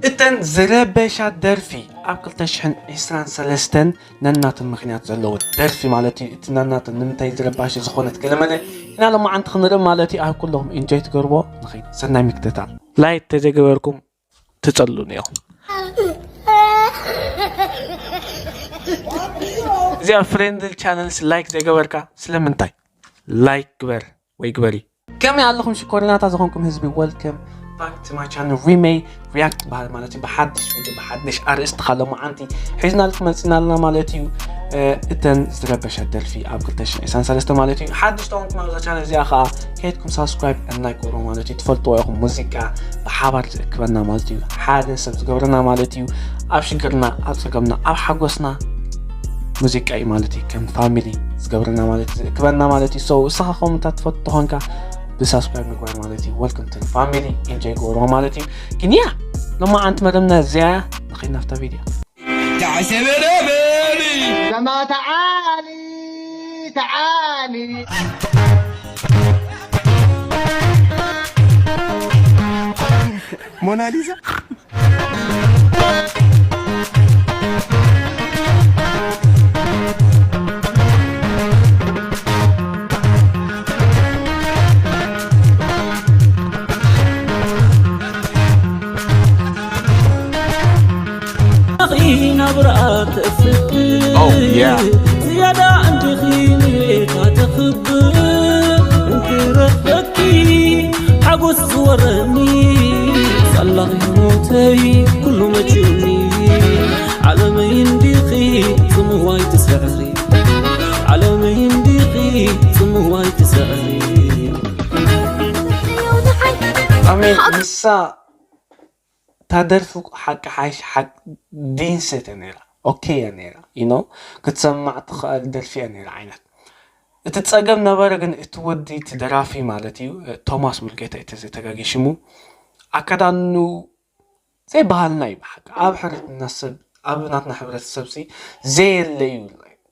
እተን ዝረበሻ ደርፊ ኣብ ክልተ ሽሕን ዕስራን ሰለስተን ነናተን ምኽንያት ዘለዎ ደርፊ ማለት እዩ። እቲ ነናተን ንምንታይ ዝረባሽ ዝኾነት ገለመለ ኢና ሎማዓንቲ ክንርኢ ማለት እዩ። ኣብ ኩለኹም ኢንጆይ ትገርቦ ንኸይድ። ሰናይ ምክትታል። ላይክ ተዘይገበርኩም ትጸሉን ኢኹም። እዚኣ ፍሬንድል ቻነልስ ላይክ ዘይገበርካ ስለምንታይ? ላይክ ግበር ወይ ግበሪ። ከመይ ኣለኹም ሽኮሪናታ ዝኾንኩም ህዝቢ? Welcome back to my channel Remay React በሃል ማለት እዩ። ብሓድሽ ቪድዮ ብሓድሽ ኣርእስቲ ኻሎ መዓንቲ ሒዝናልኩም መፂና ኣለና ማለት እዩ። እተን ዝረበሻ ደርፊ ኣብ ክልተ ሽሕን ዕስራን ሰለስተን ማለት እዩ። ሓድሽ ተኾንኩም ኣብዛ ቻነል እዚኣ ኸዓ ከይድኩም ሳብስክራይብ እናይ ኮሮ ማለት እዩ። ትፈልጥዎ ኢኹም፣ ሙዚቃ ብሓባር ዝእክበና ማለት እዩ። ሓደ ሰብ ዝገብረና ማለት እዩ። ኣብ ሽግርና፣ ኣብ ፀገምና፣ ኣብ ሓጎስና ሙዚቃ እዩ ማለት እዩ። ከም ፋሚሊ ዝገብረና ማለት እዩ፣ ዝእክበና ማለት እዩ። So እስኻ ከምኡ እንታ ትፈቱ ተኾንካ ብሳብስክራይብ ምግባር ማለት እዩ። Welcome to the family። ኢንጆይ ግበርዎ ማለት እዩ። ግን ያ ሎማዓንቲ መደብና እዚኣ ንኸይድ ናብታ ቪድዮ። تعالي تعالي. موناليزا. ናብራ ተፍቅር Oh, yeah. ዝያዳ እንዲኺ ንቤታ ተኽብር እንክረኽበኪ ሓጎስ ዝወረኒ ሳላኺ ሞተይ ኩሉ መችኒ ዓለመይ እንዲኺ ጽምዋይ ትስዕሪ ዓለመይ እንዲኺ ጽምዋይ ትስዕሪ ኣሜን። ንሳ እታ ደርፊ ሓቂ ሓይሽ ሓቂ ዲንሰት እያ ነይራ። ኦኬ እያ ነይራ። You know፣ ክትሰማዕ ትኽእል ደርፊ እያ ነይራ ዓይነት። እቲ ጸገም ነበረ ግን እቲ ወዲ እቲ ደራፊ ማለት እዩ፣ ቶማስ ሙልጌታ እዩ ተዘይተጋጊ ሽሙ። ኣከዳድንኡ ዘይበሃልና እዩ ብሓቂ። ኣብ ሕብረተሰብ፣ ኣብ ናትና ሕብረተሰብ ሲ ዘየለ እዩ።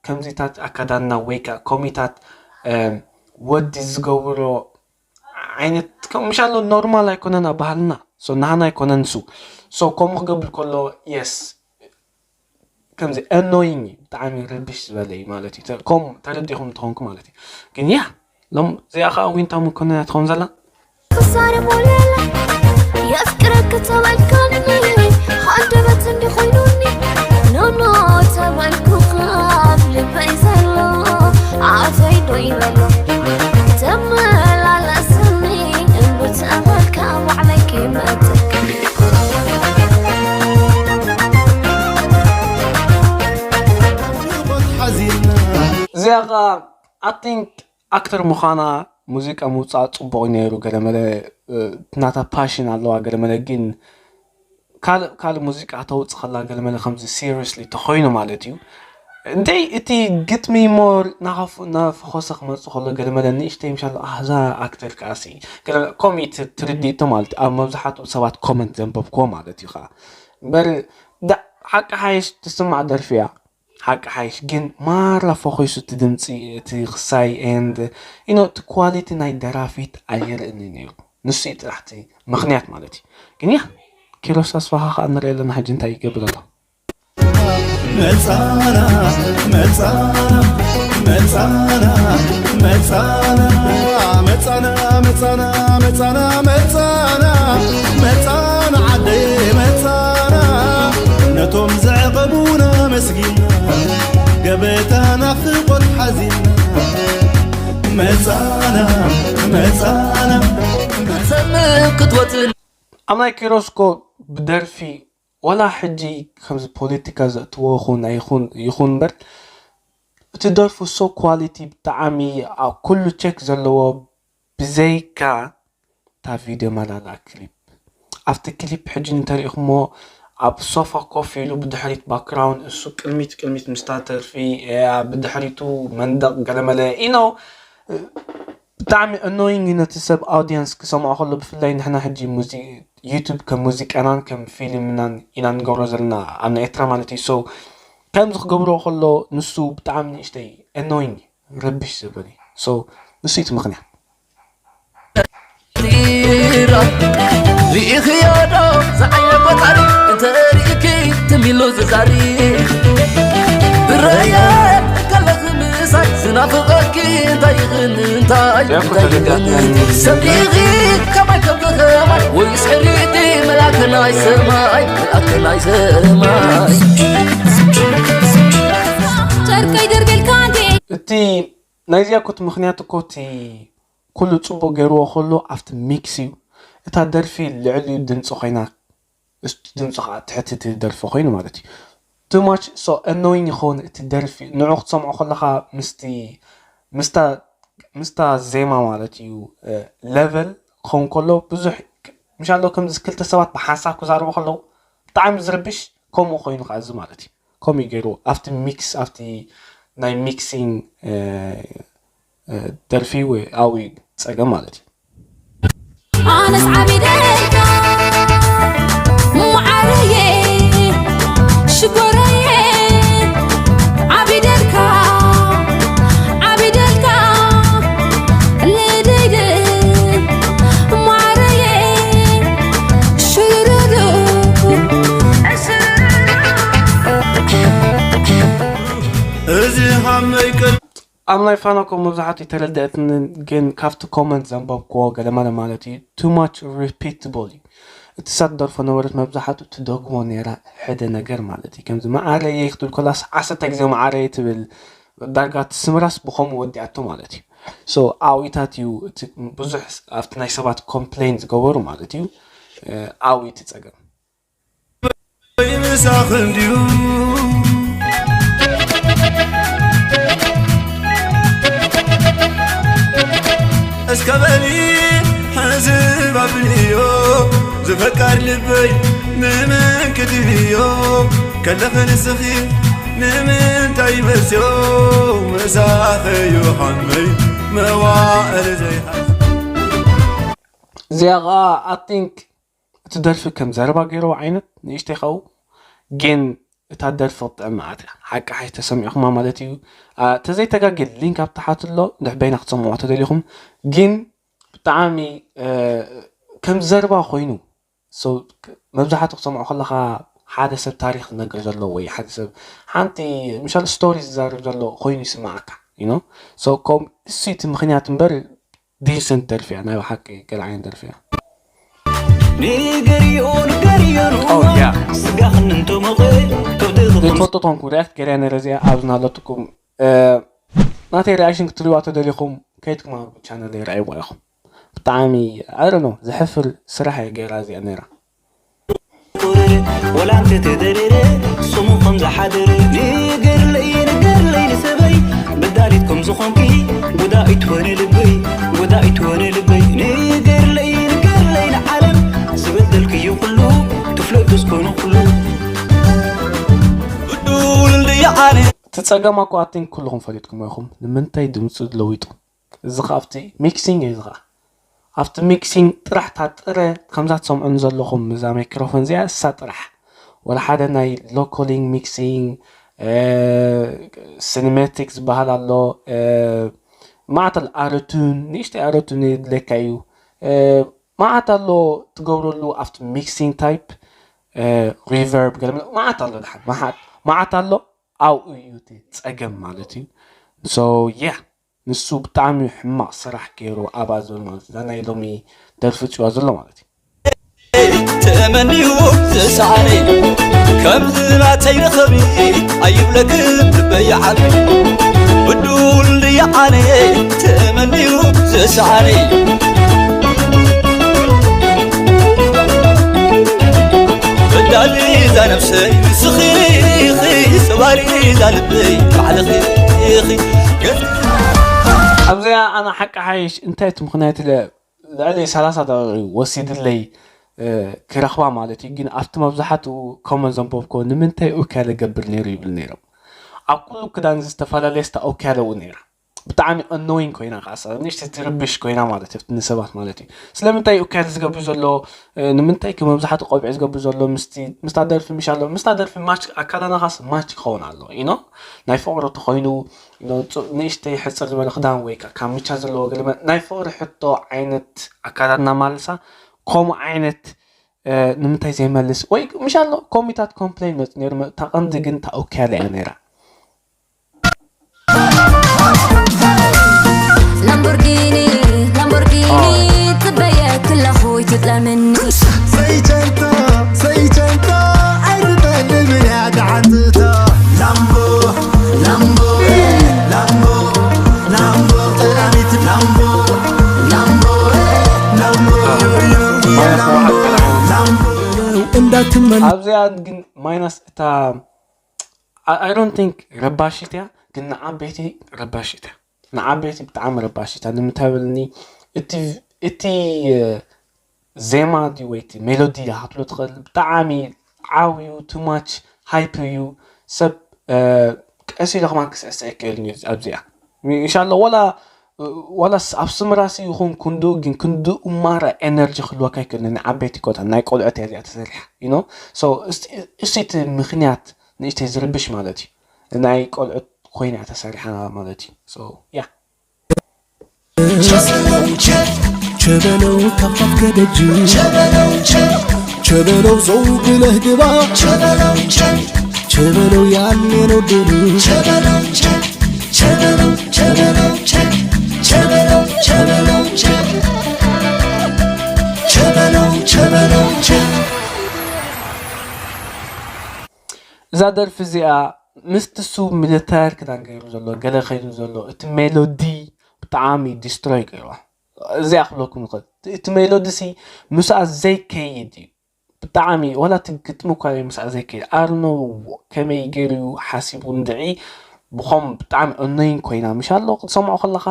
ከምዚታት ኣከዳድና ወይ ከኣ ኮሚታት፣ እም፣ ወዲ ዝገብሮ ዓይነት ከም ምሻሎ ኖርማል ኣይኮነን ኣብ ባህልና። So ናህና ኣይኮነን እሱ። So ከምኡ ክገብር ከሎ የስ ከምዚ ኣኖይንግ እዩ፣ ብጣዕሚ ረብሽ ዝበለ እዩ ማለት እዩ። ተ-፣ ከምኡ ተረዲኹም እንተኾንኩ ማለት እዩ። ግን ያ ሎም እዚኣ ከዓ ዊንታ መኮንን እያ ትኸውን ዘላ። ክሳረ ሞለላ የፍቅረክ ተበልካኒ ሃንደበት እንዲኾይኑኒ ኖኖ ተበልኩ ካብ ልበይ ዘሎ ኣፈይ ዶ ይበሎ ተመላለስኒ እምብት ኣበልካ ባዕለይ ከይመጥክ እዚኣ ኸዓ I think ኣክተር ምዃና ሙዚቃ ምውፃእ ፅቡቕ እዩ ነይሩ። ገለመለ ናታ ፓሽን ኣለዋ። ገለመለ ግን ካልእ ካልእ ሙዚቃ ተውፅ ከላ ገለመለ ከምዚ ሲሪየስሊ ተኾይኑ ማለት እዩ። እንተይ እቲ ግጥሚ ሞር ናኸፍ ናፈኾሰ ክመፅእ ከሎ ገለመለ ንእሽተይ ምሻሎ ኣህዛ ኣክተር ከኣሲ ገለ ኮሚት ትርድእቶ ማለት እዩ። ኣብ መብዛሕትኡ ሰባት ኮመንት ዘንበብክዎ ማለት እዩ ከዓ እምበር ሓቂ ሓይሽ ትስማዕ ደርፊ እያ። ሓቂ ሓይሽ ግን ማራ ፈኺሱ እቲ ድምፂ እቲ ክሳይ and you know እቲ ኳሊቲ ናይ ደራፊት ኣይርእን ነይሩ። ንሱ እዩ ጥራሕ እቲ ምኽንያት ማለት እዩ። ግን ያ ኪሮስ ኣስፋሃ ከዓ ንርኢ ኣለና ሕጂ እንታይ ይገብር ኣሎ። መጻና መጻና መጻና መጻና መጻና መጻና መጻና መጻና መጻና ዓደይ መጻና ነቶም ዘዕቐቡና መስጊና ገበታ ናፍቆት ሓዚና መጻና መጻና ሰምዕ ክትወጽእ ኣብ ናይ ኪሮስኮ ብደርፊ ዋላ ሕጂ ከምዚ ፖለቲካ ዘእትዎ ይኹን ኣይኹን ይኹን እምበር እቲ ደርፉ so quality ብጣዕሚ ኣብ ኩሉ ቸክ ዘለዎ ብዘይካ እታ ቪድዮ መላላ ክሊፕ ኣብቲ ክሊፕ ሕጂ እንተሪኢኹሞ ኣብ ሶፋ ኮፍ ኢሉ ብድሕሪት ባክግራውንድ እሱ ቅድሚት ቅድሚት ምስታ ተርፊ ብድሕሪቱ መንደቕ ገለመለ ኢኖ ብጣዕሚ ኣኖይንግ እዩ ነቲ ሰብ ኣውድየንስ ክሰምዖ ከሎ ብፍላይ ንሕና ሕጂ ሙዚ ዩቱብ ከም ሙዚቃናን ከም ፊልምናን ኢና ንገብሮ ዘለና ኣብ ናይ ኤርትራ ማለት እዩ so ከምዚ ክገብሮ ከሎ ንሱ ብጣዕሚ ንእሽተይ ኣኖይንግ ረብሽ ዘበለ so ንሱ እቲ ምኽንያት ሪኢኽዮ ዶ ዝዓየ ቆፃሪ ተሪእኪ ትሚሎ ዝዛሪ ብረየ ከለኺ ምሳይ ዝናፍቐኪ እንታይ ይኽን እንታይ እንታይ ይኽን ሰዲኺ ከማይ ከብኺ ከማይ ወይስ ሕሪቲ መልኣክ ናይ ሰማይ መልኣክ ናይ ሰማይ ጨርቀይ ደርቤልካ እንዴ እቲ ናይዚኣ ኮት ምኽንያት እኮ እቲ ኩሉ ጽቡቕ ገይርዎ ከሎ ኣብቲ ሚክስ እዩ እታ ደርፊ ልዕሊኡ ድምፂ ኮይና ድምፁ ከዓ ትሕቲ እቲ ደርፊ ኮይኑ ማለት እዩ too much so annoying ይኸውን እቲ ደርፊ ንዑ ክትሰምዖ ከለካ ምስቲ ምስታ ምስታ ዜማ ማለት እዩ level ክኸውን ከሎ ብዙሕ ምሻሎ ከምዚ ክልተ ሰባት ብሓንሳብ ክዛረቡ ከለዉ ብጣዕሚ ዝርብሽ ከምኡ ኮይኑ ከዓ እዚ ማለት እዩ ከምኡ ገይሩ ኣብቲ ሚክስ ኣብቲ ናይ ሚክሲንግ ደርፊ ወይ ኣዊ ፀገም ማለት እዩ ኣነስ ዓቢደልካ መዓረየ ሽኮረየ ዓቢደልካ ዓቢደልካ ልደይደ መዓረየ ሽሩሩ እዚ ሃመይ ቅል ኣብ ናይ ፋና ኮ መብዛሕትኡ ተረድአትኒ ግን ካብቲ ኮመንት ዘንበብክዎ ገለመለ ማለት እዩ too much repeatable እዩ እቲ ሳት ደርፎ ነበረት መብዛሕትኡ ትደግሞ ነይራ ሕደ ነገር ማለት እዩ ከምዚ መዓረየ ክትብል ኮላስ ዓሰርተ ግዜ መዓረየ ትብል ዳርጋ ትስምራስ ብኸምኡ ወዲኣቶ ማለት እዩ so ኣዊታት እዩ እቲ ብዙሕ ኣብቲ ናይ ሰባት ኮምፕሌን ዝገበሩ ማለት እዩ ኣዊ እቲ ፀገም ምሳኽ እንድዩ እስከ በሊ ሕዝብ ኣብልዮ ዝፈቃር ልበይ ንመን ክድልዮ ከለኺ ንስኺ ንምንታይ መስዮ ምሳኸ ዮሃመይ መዋእል ዘይሓዝ እዚኣ ከዓ ኣቲንክ እቲ ደርፊ ከም ዘረባ ገይርዎ ዓይነት ንእሽተይ ኸው ግን እታ ደርፊ ክትጥዕም መዓት እያ ሓቂ ሓሽ ተሰሚዕኹማ ማለት እዩ ተዘይተጋግል ሊንክ ኣብ ታሓት ኣሎ ድሕ በይና ክትሰምዕዋ ተደሊኹም ግን ብጣዕሚ ከም ዘረባ ኮይኑ መብዛሕትኡ ክሰምዖ ከለኻ ሓደ ሰብ ታሪክ ዝነግር ዘሎ ወይ ሓደ ሰብ ሓንቲ ምሻል ስቶሪ ዝዛረብ ዘሎ ኮይኑ ይስማዓካ you know so ከም እሱ እቲ ምክንያት እምበር ዲሰንት ደርፊ እያ ናይ ብሓቂ ገለ ዓይነት ደርፊ እያ ንገርዮ ንገርዮ ንዋ ስጋኽን እንተሞቐ ከብድኽም ዘይትፈልጡ ተኾንኩም ሪያክት ገይረ ነረ እዚኣ ኣብዝና ኣለትኩም ናተይ ሪያክሽን ክትሪዋ ተደሊኹም ከይድኩም ኣብ ቻነል ይረኣይዋ ኢኹም ብጣዕሚ ኣረኖ ዘሕፍር ስራሕ እየ ገይራ እዚኣ ነይራ ወላ እንተ ተደረረ ስሙ ከም ዝሓደረ ንገርለይ ንገርለይ ንሰበይ በዳሊት ከም ዝኾንኪ ጉዳይ ትኾነ ልበይ ጉዳይ ትኾነ ልበይ ንገርለይ ንገርለይ ንዓለም ዝበደልክዮ ኩሉ ትፍለጡ እስኮኑ ኩሉ እቲ ፀገም ኣኮ ኣቲንክ ኩልኹም ፈሊጥኩም ኢኹም ንምንታይ ድምፁ ለዊጡ እዚ ከዓ ኣብቲ ሚክሲንግ እዩ እዚ ከዓ ኣብቲ ሚክሲንግ ጥራሕ እታ ጥረ ከምዛ ትሰምዑኒ ዘለኹም እዛ ማይክሮፎን እዚኣ እሳ ጥራሕ ወላ ሓደ ናይ ሎኮሊንግ ሚክሲንግ ሲኒሜቲክ ዝበሃል ኣሎ ማዕተል ኣረቱን ንእሽተይ ኣረቱን የድለካ እዩ ማዓት ኣሎ ትገብረሉ ኣብቲ ሚክሲንግ ታይፕ ሪቨርብ ገለ መዓት ኣሎ ድሓን መዓት ኣሎ ኣብኡ እዩ እቲ ፀገም ማለት እዩ so yeah ንሱ ብጣዕሚ ሕማቕ ስራሕ ገይሩ ኣብኣ ዘሎ ማለት እዛ ናይ ሎሚ ደርፊ ፅዋ ዘሎ ማለት እዩ ተመንዩ ዝሰኣነ ከምዚ ናተይ ንኸብሪ ኣይብለክን ልበይ ዓቢ ብዱል ኣነ ተመንዩ ዝሰኣነ በዳሊ እዛ ነብሰይ ንስኺ ኢኺ ሰባሪ እዛ ልበይ ባዕልኺ ኢኺ ኣብዚኣ ኣነ ሓቂ ሓይሽ እንታይ እቲ ምኽንያት ኢለ ልዕሊ ሰላሳ ደቂቕ እዩ ወሲድለይ ክረኽባ ማለት እዩ ግን ኣብቲ መብዛሕትኡ ኮመን ዘንበብኮ ንምንታይ ኡካለ ገብር ነይሩ ይብል ነይሮም ኣብ ኩሉ ክዳን ዝተፈላለየ ስታ ኡካለ ኡ ነይራ ብጣዕሚ ኣኖይን ኮይና ከዓ ንእሽተ ትርብሽ ኮይና ማለት እዩ ንሰባት ማለት እዩ ስለምንታይ እዩ ካል ዝገብር ዘሎ ንምንታይ ከ መብዛሕትኡ ቆቢዕ ዝገብር ዘሎ ምስታ ደርፊ ምሽ ኣሎ ምስታ ደርፊ ማች ኣካዳድናኻስ ማች ክኸውን ኣሎ ኢኖ ናይ ፍቅሪ ተኮይኑ ንእሽተይ ሕፅር ዝበለ ክዳን ወይ ከዓ ካብ ምቻ ዘለዎ ገለመ ናይ ፍቅሪ ሕቶ ዓይነት ኣካዳድና ማለሳ ከምኡ ዓይነት ንምንታይ ዘይመልስ ወይ ምሻሎ ኮሚታት ኮምፕሌን መፅ ነይሩ። እታ ቀንዲ ግን እታ ኦኬ እያ ነይራ። ላምቦርጊኒ ላምቦርጊኒ ትበየ ክለኹ ይትጥለምኒ ሰይቸንቶ ሰይቸንቶ ኣይትጠልም እያ ተዓንትቶ ላምቦ ላምቦ ላምቦ ላምቦ ጠላሚት ላምቦ ላምቦ ላምቦ ላምቦ ላምቦ እንዳትመን ኣብዚኣ ግን ማይናስ እታ I don't think ረባሽት እያ፣ ግን ንዓበይቲ ረባሽት እያ። ንዓበይቲ ብጣዕሚ ረባሽት እያ። ንምንታይ በልኒ እቲ እቲ ዜማ ድዩ ወይ እቲ ሜሎዲ ኢኻ ክትብሎ ትኽእል። ብጣዕሚ ዓብዩ too much hype እዩ። ሰብ ቀስ ኢሉ ከማን ክስዕስዕ ኣይክእልን እዩ ኣብዚኣ። ኢንሻላ ወላ ዋላስ ኣብ ስምራሲ ይኹን ክንድኡ ግን ክንድኡ ማራ ኤነርጂ ክህልወካ ኣይክእልን። ንዓበይቲ ኮታ ናይ ቆልዑት እያ እዚኣ ተሰሪሓ። You know? So እስቲ እቲ ምኽንያት ንእሽተይ ዝርብሽ ማለት እዩ። ናይ ቆልዑት ኮይና እያ ተሰሪሓ ማለት እዩ። So yeah. ቸበለው ከፋት ከደጅ ቸበለው ዘው ብለህ ግባ ቸበለው ያኔ ነው ድሉ ቸበለው ቸበለው ቸበለው ቸበለው ቸበለው ቸበለው እዛ ደርፊ እዚኣ ምስቲ ሱ ሚሊተር ክዳን ገይሩ ዘሎ ገለ ከይዱ ዘሎ እቲ ሜሎዲ ብጣዕሚ ዲስትሮይ ገይርዋ። እዚኣ ክብለኩም ይኽእል እቲ ሜሎዲ ሲ ምስኣ ዘይከይድ እዩ። ብጣዕሚ ዋላ እቲ ግጥሚ እኳ እዩ ምስኣ ዘይከይድ ኣርኖ ከመይ ገይሩ ሓሲቡ እንድዒ ብኸም ብጣዕሚ እነይን ኮይና ምሽ ኣሎ ክትሰምዖ ከለኻ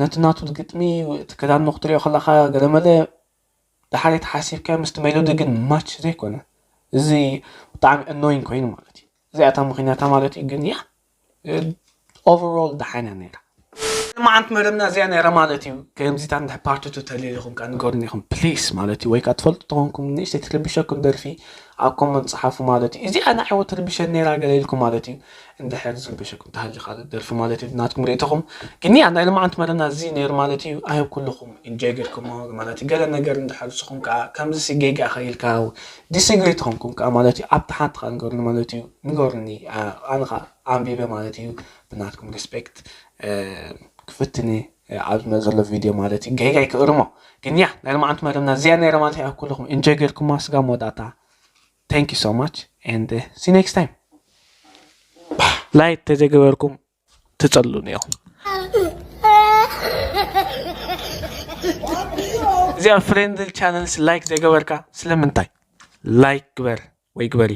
ነቲ ናቱ ግጥሚ እቲ ክዳኖ ክትሪኦ ከለኻ ገለመለ ድሓር ተሓሲብካ ምስቲ ሜሎዲ ግን ማች ዘይኮነ እዚ ብጣዕሚ ኣኖይን ኮይኑ ማለት እዩ። እዚኣታ ምኽንያታ ማለት እዩ ግን ያ ኦቨሮል ደሓን እያ ነይራ። ልማዓንቲ መደብና እዚኣ ነይራ ማለት እዩ። ከምዚታ እንድሕ ፓርትቱ ተልልኹም ከዓ ንገሩኒ ኢኹም ፕሊስ ማለት እዩ። ወይ ከዓ ትፈልጡ ተኾንኩም ንእሽተይ ትርብሸኩም ደርፊ ኣብ ኮመንት ፀሓፉ ማለት እዩ። እዚኣ ንዓወት ትርብሸን ነይራ ገለ ኢልኩም ማለት እዩ። እንድሕር ዝርብሸኩም ተሃልዩ ካልእ ደርፊ ማለት እዩ ናትኩም ርእይቶኹም። ግን ያ ናይ ልማዓንቲ መደብና እዚ ነይሩ ማለት እዩ። ኣይ ኩልኹም ኢንጆይ ጌርኩሞ ማለት እዩ። ገለ ነገር እንድሕር ንስኹም ከዓ ከምዚ ሲ ጌጋ ኢኻ ኢልካ ዲስግሪ ተኾንኩም ከዓ ማለት እዩ ኣብ ታሓት ከዓ ንገሩኒ ማለት እዩ። ንገሩኒ ኣነ ከዓ ኣንቢበ ማለት እዩ። ብናትኩም ሪስፔክት ክፍትኒ ኣብ ዝመፅእ ዘሎ ቪድዮ ማለት እዩ። ጌጋ ይክእርሞ ግን ያ ናይ ልማዓንቲ መደብና እዚኣ ነይራ ማለት እዩ። ኣብ ኩልኹም ኢንጆይ ጌርኩማ ስጋ መወዳእታ thank you so much and see you next time። ላይክ ተዘይገበርኩም ትፀልኡኒ ኢኹም። እዚኣ ፍሬንድል ቻነልስ ላይክ ዘይገበርካ ስለምንታይ? ላይክ ግበር ወይ ግበሪ።